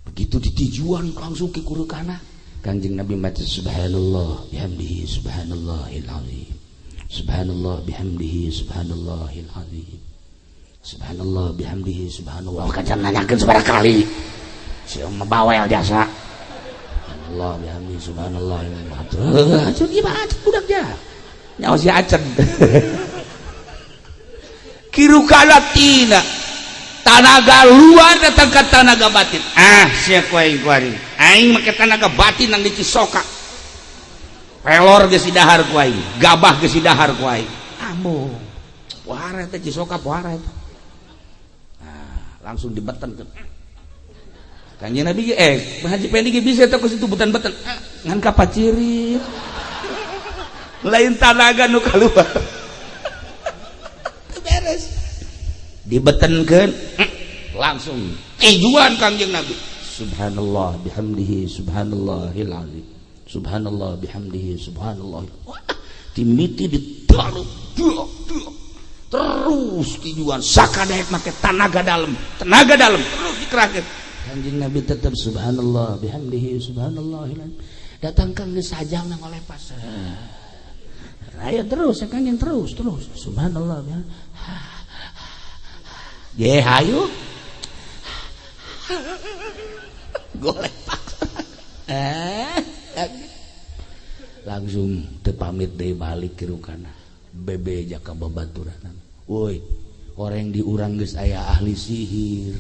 Begitu ditujuan langsung ke Rukanah, Kanjeng Nabi maca subhanallah bihamdihi subhanallahil azim. Subhanallah bihamdihi subhanallahil azim. Subhanallah bihamdihi subhanallah. Kacan nanyakeun sabaraha kali. Si mah bawel jasa. Subhanallah bihamdihi subhanallah. Acun ieu mah acun budak ja. Nyawa si acen. Ki Rukanah tina tanaga luar datang ke tanaga batin. Ah, sia ku aing kuari. Aing make tanaga batin nang di Cisoka. Pelor geus didahar ku aing, gabah geus didahar ku aing. Ambo. Pohara eta Cisoka pohara eta. Nah, langsung dibeten ke Kanjeng Nabi Haji Pendi ge bisa eta ku situ beten-beten. Ngan kapacirit. Lain tanaga nu kaluar. Beres. Dibetenkeun langsung tujuan Kanjeng Nabi. Subhanallah bihamdihi subhanallahil azim. Subhanallah bihamdihi subhanallah. Wah, timiti ditaruh terus tujuan sakadaek make tanaga dalam terus dikerahkeun. Kanjeng Nabi tetap subhanallah bihamdihi subhanallahil azim. Datang kang geus sajamna ngolepas. Ayo terus ya Kanjeng terus subhanallah bihamdihi. Ye hayu. Golepak. Langsung teu pamit deui balik ke Rukanah. Bebe jaka babaturan. Woi, orang di urang geus aya ahli sihir.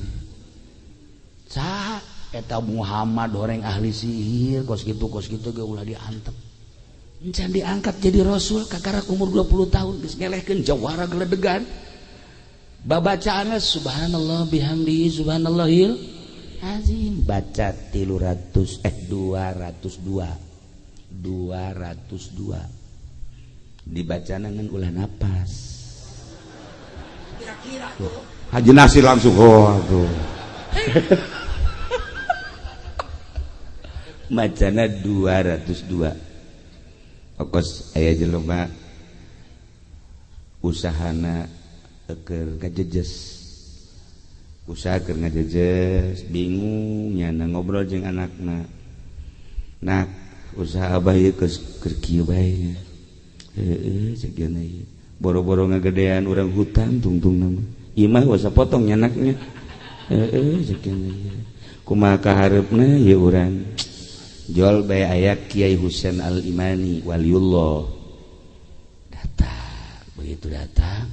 Saha eta Muhammad orang ahli sihir kos kitu ge ulah diantep. Encan diangkat jadi rasul kakarak umur 20 tahun geus ngelehkeun jawara geledegan. Babacaanna subhanallah bihamdihi subhanallahil azim. Baca 202 202 dibacana ngan ulah napas. Kira-kira tuh Haji Nasir langsung oh aduh. Macana 202. Okos aya jelema usahana keur kajejes. Usaha keur ngajejes bingung nyana ngobrol jeung anakna. Nak, usaha abah ieu keur kieu bae. Heeh, cek geuna ieu. Boro-boro ngagedean urang hutang tungtungna mah. Ieu mah wasa potong nyanaknya. Heeh, cek geuna ieu. Kumaha kahareupna ieu urang? Jol bae aya Kiai Husain Al-Imani waliullah. Datang, begitu datang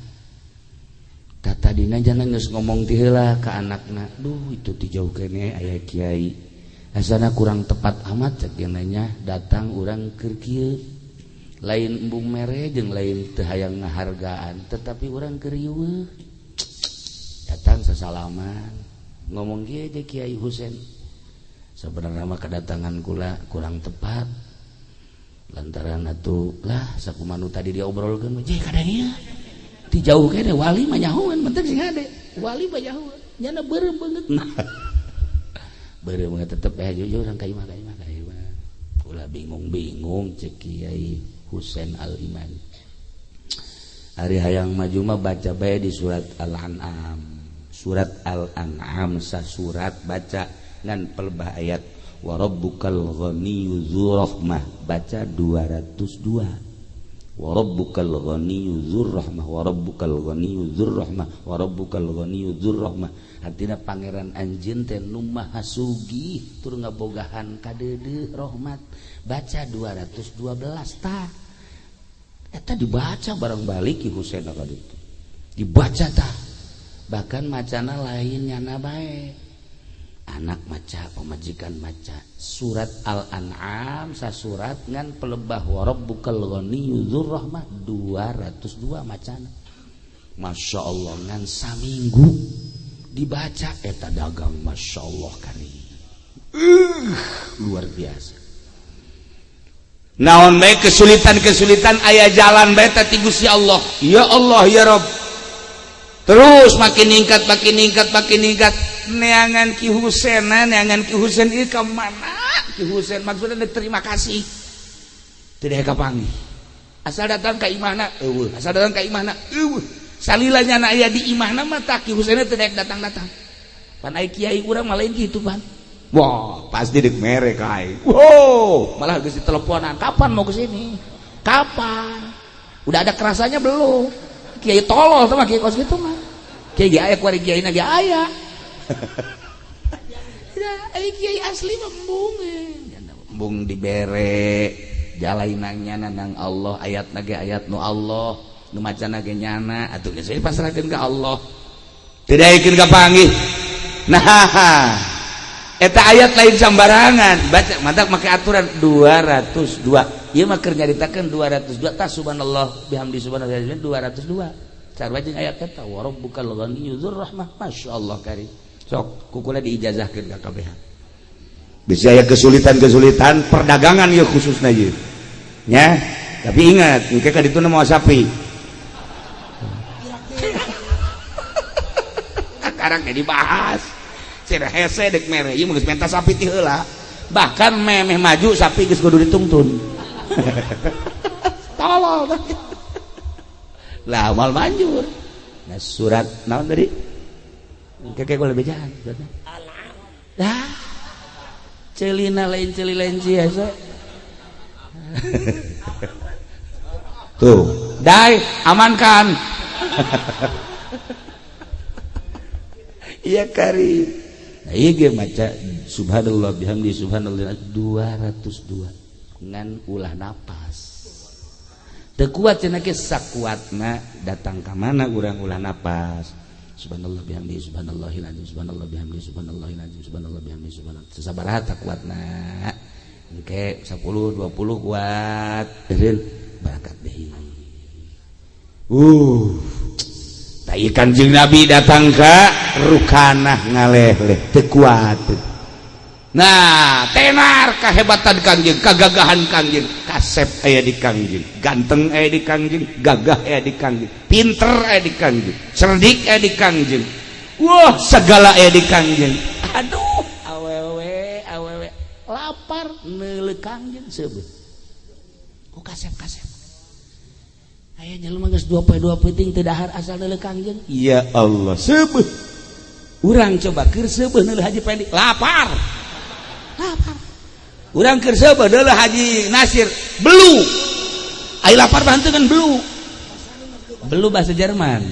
tadina jangan geus ngomong ti heula ka anakna. Duh, itu ti jauh keneh aya kiai. Asana kurang tepat amat cek nya datang urang keur kieu. Lain embung mere jeung lain teu hayang ngahargaan, tetapi urang keur riweuh. Datang sasalaman, ngomong kieu je Kiai Husain. Sebenarnya mah kedatangan kula kurang tepat. Lantaran atuh lah sakumaha nu tadi diobrolkeun je kadang ieu. Ti jauh kene wali mah nyahoan penting sing ade wali mah nyahoan nyana beureum beungeut beureum beungeut tetep aya jujur urang ka imah ka imah ka imah ulah bingung-bingung cek Kiai Husain Al-Iman. Ari hayang maju mah baca bae di surat Al-An'am. Surat Al-An'am sasurat baca ngan pelbah ayat wa rabbukal ghaniyyu dzur rahmah baca 202. Wa rabbukal ghaniyyu dzur rahmah wa rabbukal ghaniyyu dzur rahmah wa rabbukal ghaniyyu dzur rahmah. Artina pangeran anjeun teh nu maha sugih tur ngabogahan kadeudeuh rahmat. Baca 212 tah. Eta dibaca barang balik Ki Husain ka ditu. Dibaca tah. Bahkan macana lain nyana bae. Anak maca, pemajikan maca surat Al-An'am sasurat ngan pelebah wa rabbukal ghaniyyu dzur rahmah 202 macana. Masya Allah ngan saminggu dibaca eta dagang Masya Allah kari. Luar biasa. Naon bae kesulitan-kesulitan aya jalan bae teh ti Gusti Allah. Ya Allah ya Rabb. Terus makin ningkat makin ningkat makin ningkat neangan Ki Husain, neangan Ki Husain ieu ka mana? Ki Husain maksudna terima kasih. Tidak kapanggih. Asal datang ka imahna eueuh, asal datang ka imahna eueuh. Salila nyana aya di imahna mah tah Ki Husain teh datang-datang. Pan ai kiai urang mah lain kitu pan. Wah, pasti dek mere ka aing. Wow, malah geus diteleponan, kapan mau ke sini? Kapan? Udah ada kerasanya belum? Kiai tolol tuh mah kiai kos gitu mah. Kiai ge aya kuari kiai na ge aya. Ya, ai kiai asli mah embung. Embung dibere jalainangnya nang Allah, ayatna ge ayat nu Allah, nu macana ge nyana atuh geus pasrahkeun ka Allah. Tidak yakin kapanggih. Nah, eta ayat lain sambarangan, baca mantak make aturan 202. Ieu mah keur nyaritakeun 202 tah subhanallah bihamdi subhanallah 202. Sarua jeung ayat eta wa rabbukal ghaniyyu dzur rahmah. Masyaallah kari. Sok kukula diijazahkeun ka kabehan. Bisa aya kesulitan-kesulitan perdagangan ieu khususna ieu. Nya, tapi ingat engke ka dituna moal sapi. Sekarang ge dibahas. Cenah hese dek mere ieu geus menta sapi ti heula. Bahkan memeh maju sapi geus kudu ditungtun. Tolol. Lah moal manjur. Nah surat naon tadi? Keke gua lebih jahan. Lah celina lain celi lain ciasa. Tuh, dai amankan. Iya kari. Nah, iya ge maca subhanallah bihamdi subhanallah 202 ngan ulah napas. Teu kuat cenah ge sakuatna datang ka mana urang ulah napas. Subhanallah bihamdi subhanallahil azim subhanallah bihamdi subhanallahil azim subhanallah bihamdi subhanallah. Sasabaraha kuatna. Engke 10 20 kuat. Eureun barakat deui. Tai Kanjeng Nabi datang ka Rukanah ngaleh-leh teu kuat. Nah, tenar kahebatan Kangjeng, kagagahan Kangjeng, kasep aya di Kangjeng, ganteng aya di Kangjeng, gagah aya di Kangjeng, pinter aya di Kangjeng, cerdik aya di Kangjeng. Wah, segala aya di Kangjeng. Aduh, awewe awewe lapar neuleuh Kangjeng seubeuh. Ku kasep-kasep. Aya jelema geus 2 poe 2 peuting teu dahar asal neuleuh Kangjeng. Ya Allah, seubeuh. Urang coba keur seubeuh neuleuh Haji Pendi lapar. Lapar. Urang keur seubeuh neuleuh Haji Nasir belu. Ai lapar mah henteu kan belu. Belu bahasa Jerman.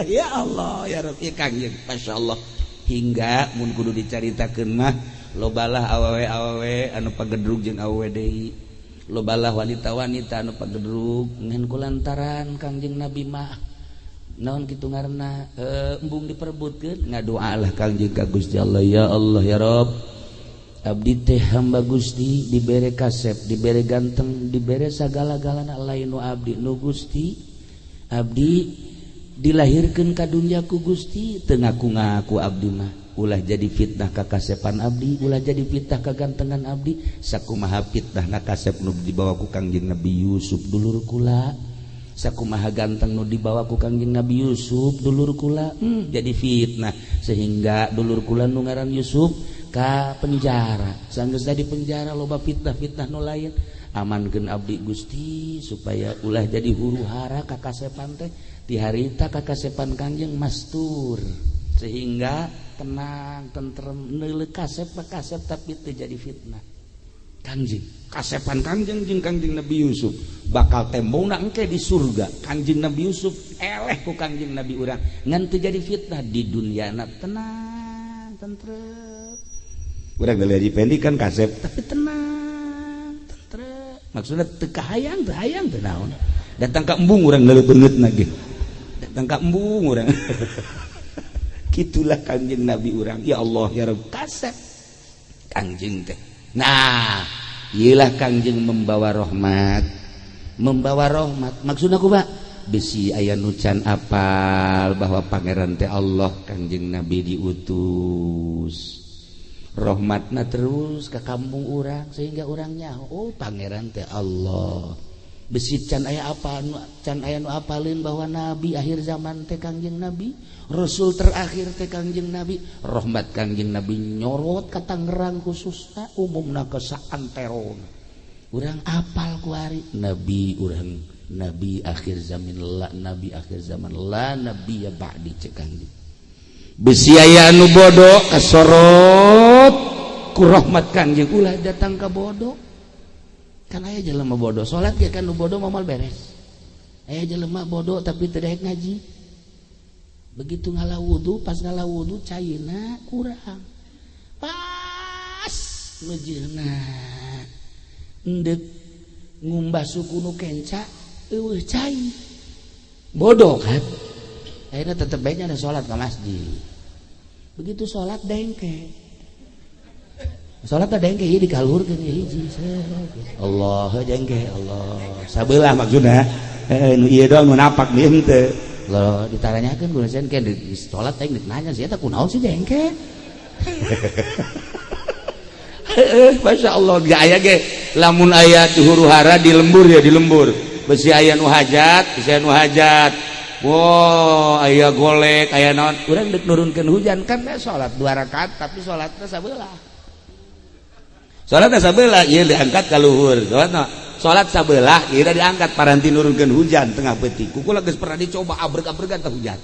Ya Allah ya Rabbi Kangjeng, masyaallah. Hingga mun kudu dicaritakeun mah lobalah awewe-awewe anu pagedrug jeung awewe deui. Lobalah wanita-wanita anu pagedrug ngan kulantaran Kangjeng Nabi mah naon kitu ngaranna embung diperebutkeun ngadoalah Kangjeng ka Gusti Allah, ya Allah ya Rabb, abdi teh hamba Gusti dibere kasep, dibere ganteng, dibere sagala-galana lain nu abdi nu Gusti. Abdi dilahirkeun ka dunya ku Gusti teu ngaku-ngaku abdi mah, ulah jadi fitnah ka kasepan abdi, ulah jadi fitnah ka gantengan abdi. Sakumaha fitnah na kasep nu dibawa ku Kangjeng Nabi Yusuf dulur kula, sakumaha ganteng nu dibawa ku Kangjeng Nabi Yusuf dulur kula, jadi fitnah sehingga dulur kula nu ngaran Yusuf ka penjara. Sanggeus di penjara loba fitnah-fitnah nu lain. Amankeun abdi Gusti supaya ulah jadi huru hara ka kasepan teh. Di harita ka kasepan Kangjeng mastur sehingga tenang tentrem neuleuh kasep kasep tapi teu jadi fitnah. Kangjeng kasepan Kangjeng jeung Kangjeng Nabi Yusuf bakal tembongna engke di surga. Kangjeng Nabi Yusuf eleh ku Kangjeng Nabi urang ngan teu jadi fitnah di dunyana, tenang tentrem. Urang deui Haji Pendi kan kasep tapi tenang tentrem, maksudna teu kahayang teu hayang teu naon. Datang ka embung urang neuleuh beungeutna ge, datang ka embung urang. Kitulah Kangjeng Nabi urang, ya Allah ya Rabb, kasep Kangjeng teh. Nah, iyalah Kangjeng membawa rahmat, membawa rahmat. Maksudna ku Pak, besi aya nu can apal bahwa pangeran teh Allah, Kangjeng Nabi diutus. Rahmatna terus ke kampung urang sehingga urang nyaho, oh pangeran teh Allah. Besi can aya apa can aya nu apaleun bahwa nabi akhir zaman teh Kangjeng Nabi, rasul terakhir teh Kangjeng Nabi. Rahmat Kangjeng Nabi nyorot ka Tangerang khususna, umumna ke saantero. Urang apal kuari nabi urang, nabi akhir zaman la, nabi akhir zaman la nabi ya ba'di cek Kangjeng. Besi aya anu bodoh kasorot ku rahmat Kangjeng, ulah datang ka bodoh. Kan aya jelema bodoh salat ge kan nu bodoh moal beres. Aya jelema bodoh tapi teu daek ngaji. Begitu ngala wudu, pas ngala wudu caina kurang. Pas meujeuhna endek ngumbah suku nu kenca eueuh cai. Bodoh kan? Akhirnya tetep bae nya salat ka masjid. Begitu salat dengke. Salat teh dengke ieu dikaluhurkeun ieu hiji. Allah dengke Allah. Sabelah maksudna. Heeh nu ieu doang nu napak ieu henteu. Loh ditaranyakeun guna sen ke di salat teh geus nanya sih eta kunaon sih dengke. Heeh masyaallah ge aya ge lamun aya di huru hara di lembur ya di lembur. Besi aya nu hajat, besi aya nu hajat. Wow, aya golek, aya naon. Urang deuk nurunkeun hujan kan salat 2 rakaat tapi salatna sabelah. Salat sabelah ieu diangkat ka luhur. Salatna salat sabelah ieu diangkat paranti nurunkeun hujan tengah peuting. Kukula geus pernah dicoba abreg-abregan teh hujan.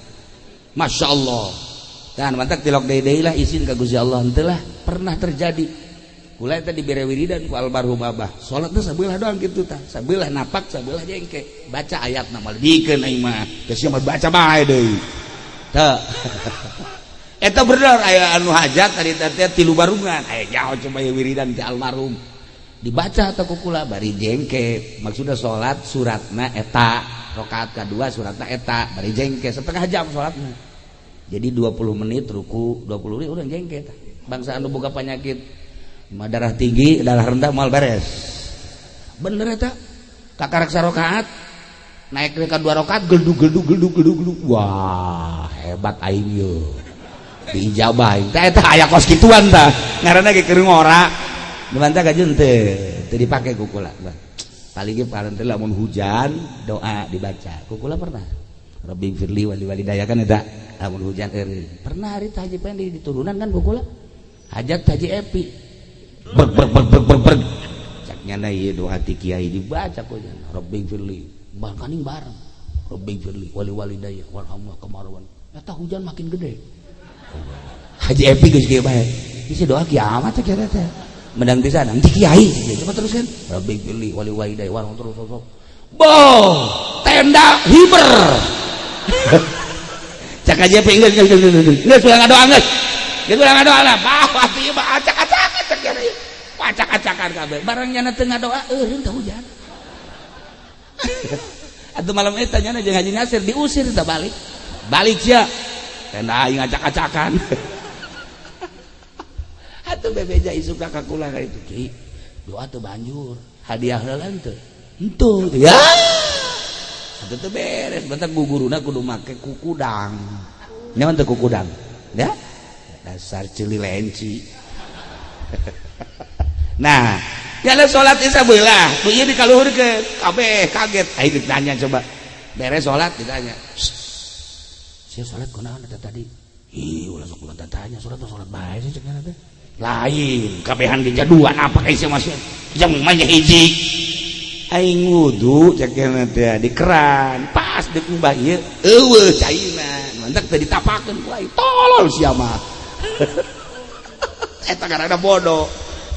Masyaallah. Dan mantak tilok deui-deui lah izin ka Gusti Allah henteu lah pernah terjadi. Kula eta dibere wiridan ku almarhum abah. Salatna sabelah doang kitu tah. Sabelah napak, sabelah jengke. Baca ayatna mah dikeun aing mah. Geus mah baca bae deui. Teu. Eta bener aya anu hajat tadi teh tilu barungan. Aya jauh coba ieu wiridan ti almarhum. Dibaca atau kukula bari jengke. Maksudna salat suratna eta, rakaat kadua suratna eta, bari jengke setengah jam salatna. Jadi 20 menit ruku, 20 menit urang jengke tah. Bangsa anu boga penyakit darah tinggi, darah rendah moal beres. Bener eta. Kakarak sarakaat naik ke 2 rakaat geldug geldug geldug geldug geldug. Wah, hebat aing ye. Diijabah aing. Tah eta aya kos kituan tah. Ngaranna ge keur ngora. Dibantah gajeun teu, teu dipake ku kula. Paling ge paranti lamun hujan doa dibaca. Ku kula pernah. Rabbi firli wali walidaya kan eta lamun hujan eureun. Pernah hari Haji Pendi diturunan kan ku kula. Hajat Haji Epi. Berg berg berg berg berg berg. Cak nyana ieu doa ti kiai dibaca ku nya. Rabbi firli. Bahkaning bareng. Rabbi firli wali walidaya warhamna kamarwan. Eta hujan makin gede. Haji Epi geus kieu bae. Isi doa kiamat teh kira teh. Menang di sana, nanti kiai. Coba teruskan. Rabbi pilih wali walidai warung terus terus. Boh, tenda hiber. Cak Haji Epi geus geus geus geus. Geus ulah ngadoa geus. Geus ulah ngadoa lah. Bah, atuh ieu mah acak-acak acak kira. Acak-acakan kabeh. Barang nyana teu ngadoa eureun teh hujan. Atuh malam eta nyana jeung Haji Nasir diusir teh balik. Balik sia. Tenda aing acak-acakan. Atuh bebeja isuk ka kula ka itu. Ki, doa teu banjur. Hadiah heula teu. Henteu. Ya. Atuh teu beres, bentar guguruna kudu make kukudang. Nyaman teu kukudang? Ya. Dasar ceuli lenci. Nah, nyala salat isya beulah, nu ieu dikaluhurkeun, kabeh kaget. Aing ditanya coba. Beres salat ditanya. Sia salat kunaon eta tadi? Ih, ulah sok ulah tanya, salat salat bae sih cek teh. Lain, kabehan ge jaduan apa ka sia masih. Jang mah hiji. Aing wudu cek teh di keran, pas deuk mbah ieu eueuh caina. Mantak teh ditapakeun ku aing. Tolol sia mah. Eta karena bodoh.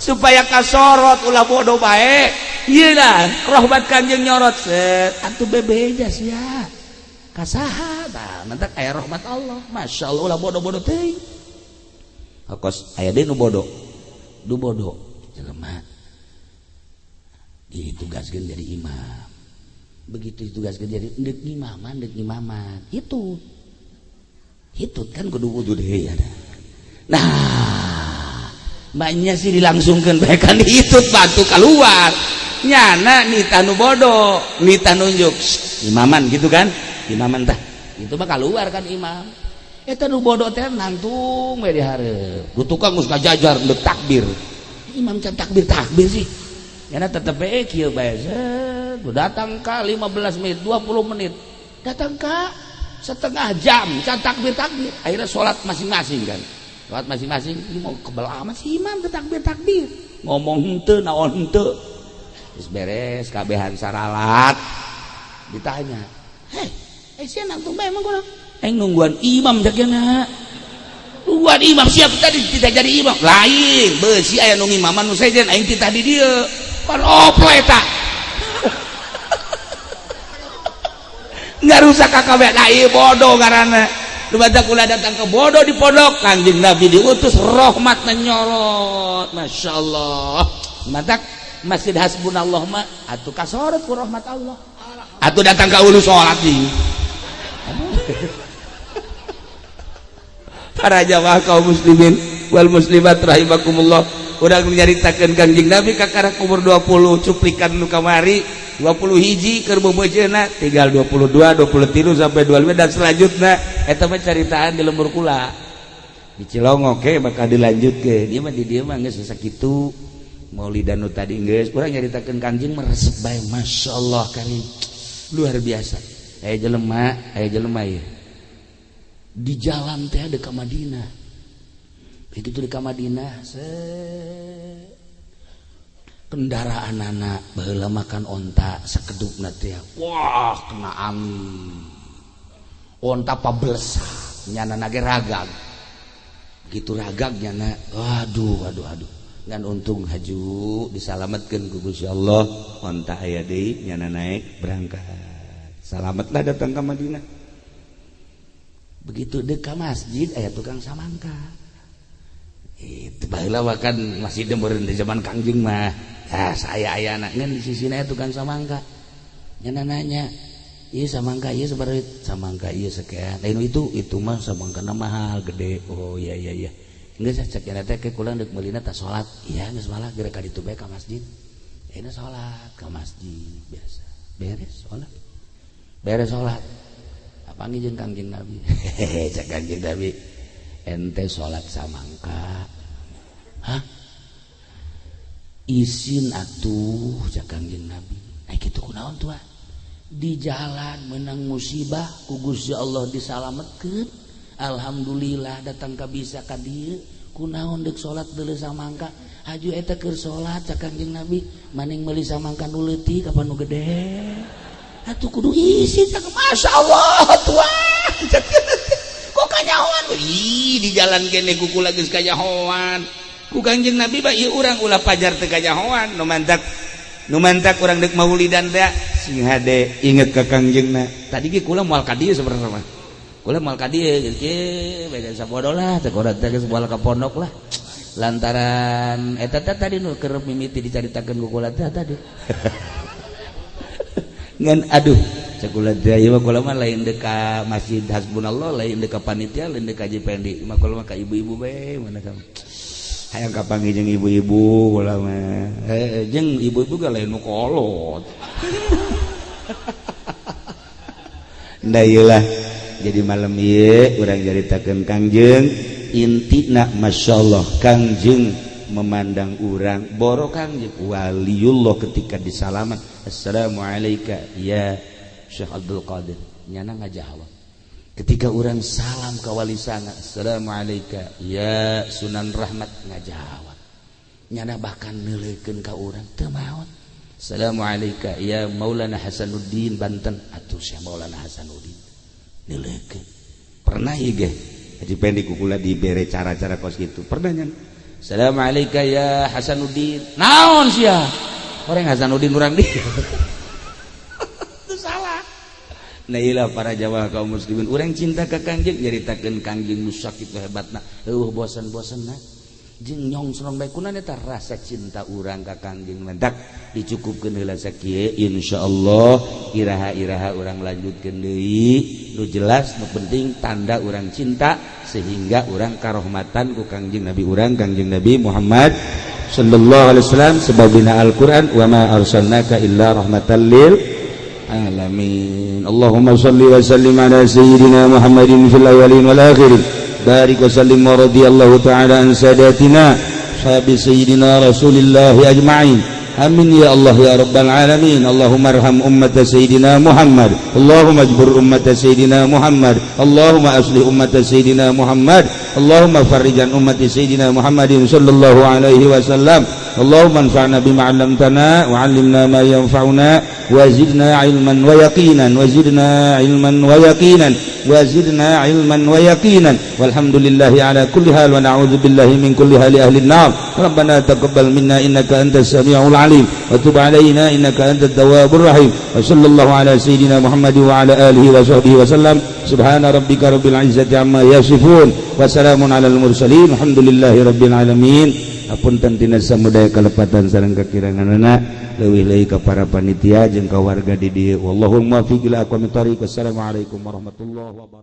Supaya kasorot ulah bodoh bae. Ieu lah rahmat Kanjeng nyorot set atuh bebeja sia. Kasaha tah mantak aya rahmat Allah. Masyaallah ulah bodoh-bodoh teuing. Kos aya deui nu bodoh. Nu bodoh jelema ditugaskeun jadi imam. Begitu ditugaskeun jadi deuk ngimaman, deuk ngimaman. Hitut. Hitut kan kudu wudu deui ada. Nah, maknya sih dilangsungkeun bae kan hitut batu keluar. Nyana nita nu bodoh, nita nunjuk imaman gitu kan? Imaman tah. Itu mah keluar kan imam. Eta nu bodoh teh nangtung we di hareup. Du tukang geus ngajajar deuk takbir. Imam can takbir takbir sih. Nyana tetep we kieu bae. Set, datang ka 15 menit, 20 menit. Datang ka setengah jam can takbir takbir. Akhirnya sholat masing-masing kan. Sholat masing-masing, ini mau kebel amat sih imam takbir takbir. Ngomong henteu naon henteu. Geus beres kabehan saralat. Ditanya, "Hei, sia nangtung bae emang kunaon?" Aing nungguan imam jagana. Nungguan imam siap tadi tidak jadi imam. Lain, beusi aya nu ngimaman nu sejen aing titah di dieu. Pan oplo eta. Ngarusak ka kabeh da ieu bodoh ngaranna. Nu badak ulah datang ke bodoh di pondok, Kanjeng Nabi diutus rahmatna nyorot. Masyaallah. Matak Masjid Hasbunallah mah atuh kasorot ku rahmat Allah. Atuh datang ka ulu salat deui. Para jamaah kaum muslimin wal muslimat rahimakumullah, urang nyaritakeun Kanjeng Nabi kakara umur 20 cuplikan nu kamari 20 hiji keur beubeujeuhna tinggal 22 23 sampai 25 dan selanjutnya eta mah caritaan di lembur kula di Cilongok ge bakal dilanjutkeun ieu mah di dieu mah geus sakitu maulidan nu tadi geus urang nyaritakeun Kanjeng meresep bae masyaallah karim luar biasa. Aya jelema ieu di jalan teh ada ka Madinah. Begitu di ka Madinah kendaraan anak baheula makan onta sakedupna teh wah kena angin onta pabelesa nyana nage ragag gitu ragag nyana aduh aduh aduh ngan untung haju disalametkeun ku Gusti Allah onta aya deui nyana naik berangkat salametlah datang ke Madinah. Begitu dekat masjid aya tukang samangka. Itu baheula kan masih demeureun di zaman Kangjeng mah. Ya saya ayana ngan di sisina aya tukang samangka. Nyana nanya, "Ieu samangka ieu sabaraha?" Samangka ieu sekian. Lain itu mah samangkana mahal gede. Oh iya iya iya. Geus cek nya teh ke kula deuk meulina tah salat. Iya geus malah geura ka ditu bae ka masjid. Ayeuna salat ka masjid biasa. Beres salat. Beres salat. Panggil jeung Kangjeng Nabi. Hehehe cek Kangjeng Nabi. Ente salat samangka. Hah? Isin atuh cek Kangjeng Nabi. Ai kitu kunaon tuh? Di jalan menang musibah ku Gusti Allah disalametkeun. Alhamdulillah datang ka bisa ka dieu. Kunaon deuk salat deuleu samangka? Haju eta keur salat cek Kangjeng Nabi, maning meuli samangka nu leutik apa nu gede? Atuh kudu isin cak masyaallah tuah. kanyahoan. Ih, di jalan kene ku kula geus kanyahoan. Ku Kangjeng Nabi ba ieu urang ulah pajar teu kanyahoan. Nu mantak nu mantak urang deuk maulidan teh sing hade inget ka Kangjengna. Tadi ge kula moal ka dieu sebenarnya mah. Kula moal ka dieu geus kieu beda sabodo lah teh urang teh geus moal ka pondok lah. Lantaran eta teh tadi nu keur mimiti dicaritakeun ku kula teh tadi. Ngan aduh cek kula teh ieu mah kula mah lain deuk ka Masjid Hasbunallah, lain deuk ka panitia, lain deuk ka Haji Pendi, mah kula mah ka ibu-ibu bae mana kamu. Hayang kapanggih jeung ibu-ibu kula mah. Jeung ibu-ibu ge lain nu kolot. Nda ieu lah. Jadi malam ieu urang caritakeun Kangjeng intina masyaallah Kangjeng memandang urang boro Kangjeng waliullah ketika disalaman assalamualaikum ya Syekh Abdul Qadir nyana ngajawab. Ketika orang salam ka wali sanga assalamualaikum ya Sunan Rahmat ngajawab. Nyana bahkan neuleukeun ka urang teu maot. Assalamualaikum ya Maulana Hasanuddin Banten atuh Syekh Maulana Hasanuddin neuleukeun. Pernah ieu ge Haji Pendi kukula dibere cara-cara kos kitu. Pernah nyan. Assalamualaikum ya Hasanuddin. Naon sia? Orang Hasanuddin urang di. Itu salah. Nah ilah para jamaah kaum muslimin urang cinta ka Kangjeng nyaritakeun Kangjeng nu sakitu hebatna eueuh bosan-bosanna jeung nyongsrong bae kunaon eta rasa cinta urang ka Kangjeng mendak dicukupkeun heula sakieu insyaallah iraha-iraha urang lanjutkeun deui nu jelas nu penting tanda urang cinta sehingga urang karohmatan ku Kangjeng Nabi urang Kangjeng Nabi Muhammad sallallahu alaihi wasallam sebab dina Al-Qur'an wa ma arsalnaka illa rahmatan lil alamin. Allahumma salli wa sallim ala sayyidina Muhammadin fil awwalin wal akhirin. Barik wa sallim wa radiyallahu ta'ala an sadatina sahabi sayyidina Rasulillah ajma'in. Amin ya Allah ya rabbal alamin. Allahumma arham ummata sayyidina Muhammad. Allahumma ajbur ummata sayyidina Muhammad. Allahumma aslih ummata sayyidina Muhammad. Allahumma farrijan ummati sayyidina Muhammadin sallallahu alaihi wasallam. Allahumma anfa'na bima 'allamtana wa 'allimna ma yanfa'una wa zidna 'ilman wa yaqinan wa zidna 'ilman wa yaqinan wa zidna 'ilman wa yaqinan. Walhamdulillahi ala kulli hal wa na'udzu billahi min kulli hali ahli an-nar. Rabbana taqabbal minna innaka antas samiul 'alim wa tub 'alaina innaka antat tawwabur rahim. Wa sallallahu ala sayyidina Muhammad wa ala alihi wa sahbihi wa sallam. Subhana rabbika rabbil 'izzati amma yasifun wa salamun 'alal mursalin. Alhamdulillahi rabbil alamin. Apunten tina samudaya kalepatan sareng kakiranganna leuwih-leuwih ka para panitia jeung ka warga di dieu. Wallahu muwaffiq ila aqwamit thariq. Wassalamualaikum warahmatullahi wabarakatuh.